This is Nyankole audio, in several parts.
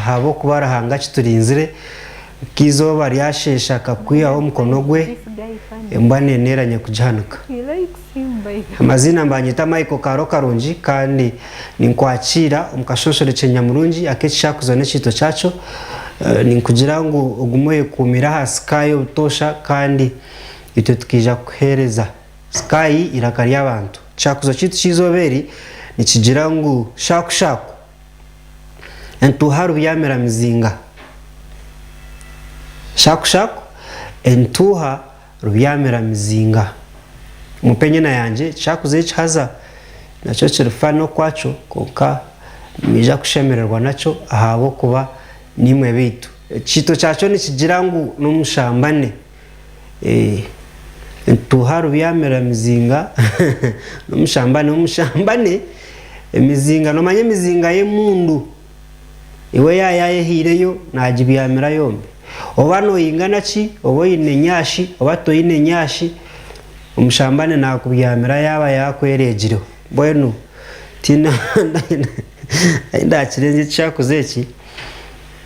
Ahabw'okuba Ruhanga akiturinzire, nk'eizooba ryasheesha akakwihaho omukono gwe, embwa neeneranye kugihanika. Amaziina mbanyeta Michael Kaaro Karungi kandi ninkwakiira omu kashonshorekye nyamurungi ak'ekishakuzo n'ekiito kyakyo. Ninkugira ngu ogume oyekuumire aha Sky obutoosha kandi itwe tukaija kukuheereza. Sky eiraka ry'abantu. Ekishakuzo kyaitu ky'eizooba eri nikigira ngu Shakushaku. Entuuha rubyamira mizinga. Shakushaku entuuha rubyamira mizinga. Mumpe enyena yangye ekishakuzo eki haza nakyo kiri funny okwakyo kwonka nimwija kushemererwa nakyo ahabw'okuba niimwe baitu. Ekiito kyakyo nikigira ngu n'omushambane. Entuuha rubyamira mizinga n'omushambane omushambane emizinga noomanya emizinga y'emundu iwe yaaba yaayehaireyo naagibyamira yombi. Oba noingana ki, oba oine nyashi oba toine nyashi, omushambane naakubyamira yaaba yaakwereegireho. Mbwenu tihaine ahi ndaakirenzye ekishakuzo eki.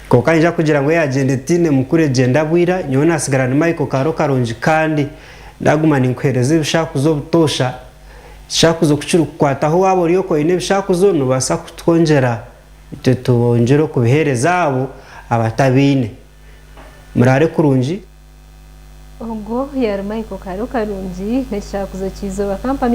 Kwonka niinyija kugira ngu yaagyenda etaine mukuru egyenda bwira, nyowe naasigara ndi Michael Kaaro Karungi kandi naaguma ninkuheereza ebishakuzo obutoosha. Ekishakuzo ku kirikukukwataho waaba ori okwo oine ebishakuzo noobaasa kutwongyera itwe twongyere okubiheereza abo abatabiine. Muraare kurungi. Ogwo yaari Michael Kaaro Karungi n'ekishakuzo ky'eizooba. Kampamye.